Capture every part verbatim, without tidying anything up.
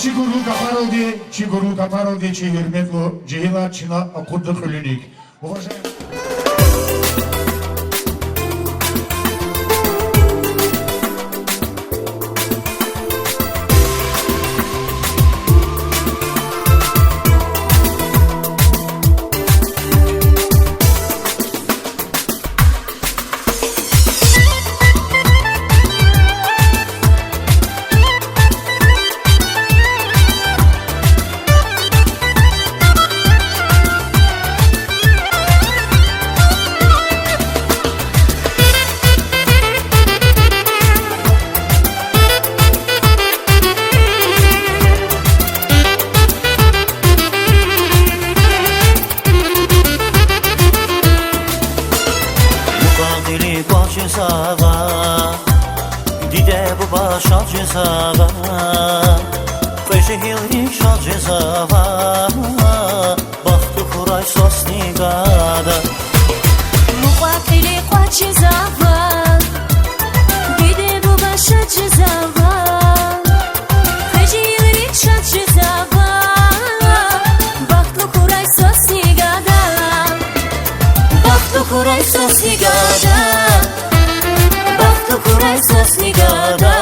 Чи гурлу гафаралди, чи гурлу гафаралди, чи гьуьрметлу жегьилар, чна акъудда кьуьлуьник. Уважаемые Мукьва-кьили кӀватӀ жезава, диде-буба шад жезава, кьве жегьилрик шад жезава, бахтлу хьурай свас ни гада. Мукьва-кьили кӀватӀ жезава, диде-буба шад жезава, кьве жегьилрик шад жезава, бахтлу хьурай свас ни гада. Бахтлу хьурай свас ни гада, бахтлу хьурай свас ни гада,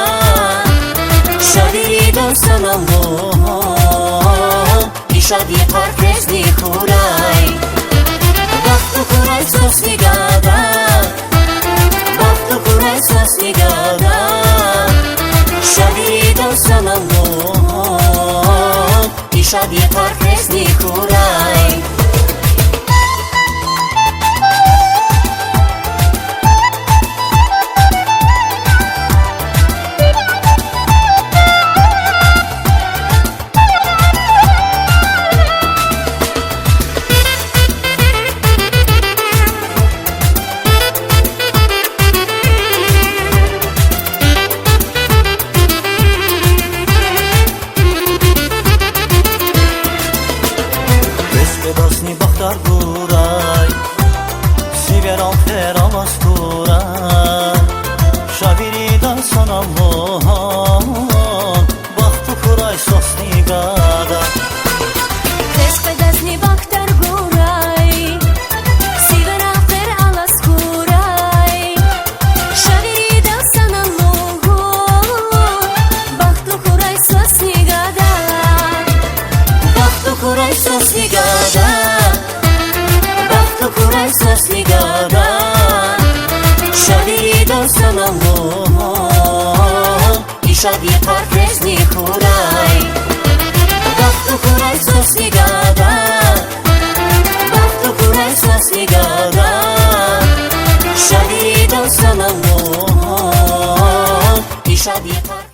шадвилидал санал лугьун, и шад йикъар квез ни хьурай. Бахтлу хьурай свас ни гада, бахтлу хьурай свас ни гада, шадвилидал санал лугьун, и шад йикъар квез ни хьурай. Квез къведазни бахтар гурай, сивер алхер алаз хьурай, шад виридан санал лугьун, бахтлу хьурай свас ни гада. Квез къведазни бахтар гурай, сивер алхер алаз хьурай, шад виридан санал лугьун, бахтлу хьурай свас ни гада. Бахтлу хьурай свас ни гада, бахтлу хьурай свас ни гада, шад виридан санал лугьун, и шад йикъар квез ни хьурай. Бахтлу хьурай свас ни гада, бахтлу хьурай свас ни гада, шад виридан санал лугьун, и шад йикъар